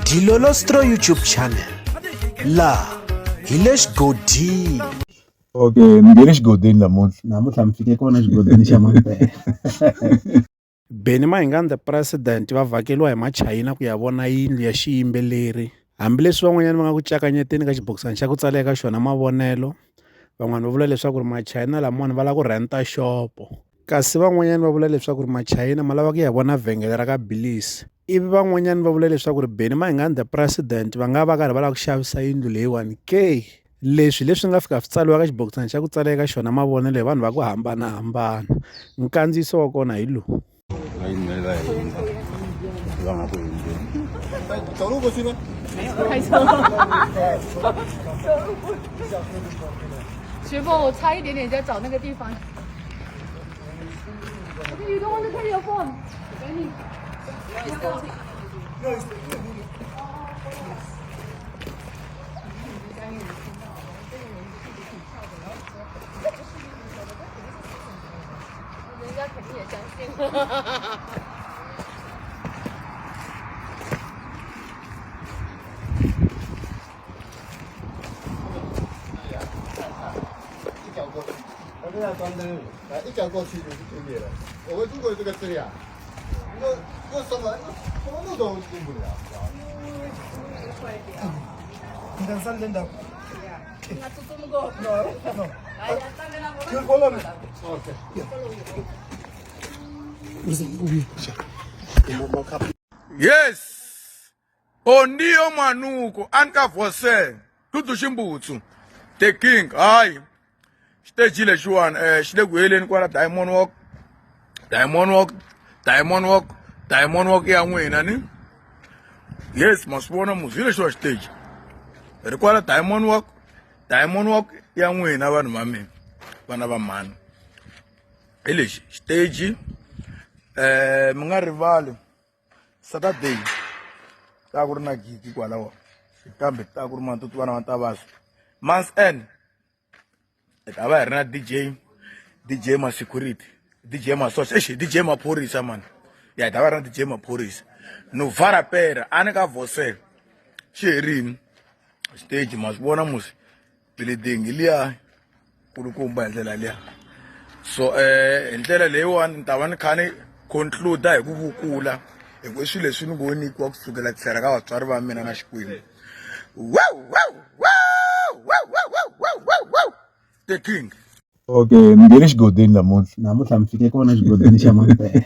Dilolostro YouTube channel laha hi le xigodini. Okay, mi nge le xigodini namuntlha. Namuntlha mi fike kona xigodini xa mampela. Benny Mayengani the President va vhakeriwa hi machayina ku ya vona yindlu ya xiyimbeleri hambileswi van'wanyana va nga ku cakanyeteni ka xibokisana xa ku tsala eka xona mavonelo van'wana va vula leswaku ri machayina lamawani va lava ku rent-a xopo kasi van'wanyana va vula leswaku ri machayina ma lava ku ya vona vhengele ra ka Billies ivi van'wanyana va vula leswaku ri Benny Mayengani the President va nga va karhi va lava ku xavisa yindlu leyiwani ke leswi leswi nga fika swi tsariwa ka xibokisana xa ku tsala eka xona mavonelo hi vanhu va ku hambanahambana nkandziyiso wa kona hi lowu. 学峰，我差一点点在找那个地方。You don't want to carry your phone. Benny. 人家肯定也相信。一脚过去，我这样装灯，来一脚过去就是对面了。我们中国这个这样，那那什么，什么路都进不了。 Yes. Ondiyo Mwanuko Ankavose Dudu Ximbutsu The King hayi xiteji lexiwani eh xi le ku heleni kwala Diamond Walk Diamond Walk Diamond Walk Diamond Walk ya n'wina ni yes ma swi vona muzi hi lexiwa xiteji hi ri kwala Diamond Walk Diamond Walk ya n'wina vanhu va mina vana va mhani hi lexi xiteji eh mi nga rivali Saturday ta ku ri na gigi kwalaho kambe ta ku ri matutu vana va Ntavasi months end hi ta va hi ri na DJ DJ ma security DJ masocha exi DJ maphorisa mani ya hi ta va hi ri na DJ maphorisa Novara Pera a ni ka Vosel xi herini stage ma swi vona musi building liya kulukumba hi ndlela liya so eh hi ndlela leyiwani ni ta va ni kha ni conclude hi ku vukula hi ku i swilo leswi ni ngo nyikiwa kusukela tlhela ka vatswari va mina na Xikwembu wow wow wow wow wow wow wow wow the king. Okay, mi nge le xigodini namuntlha. Namuntlha mi fike kona xigodini xa mampela.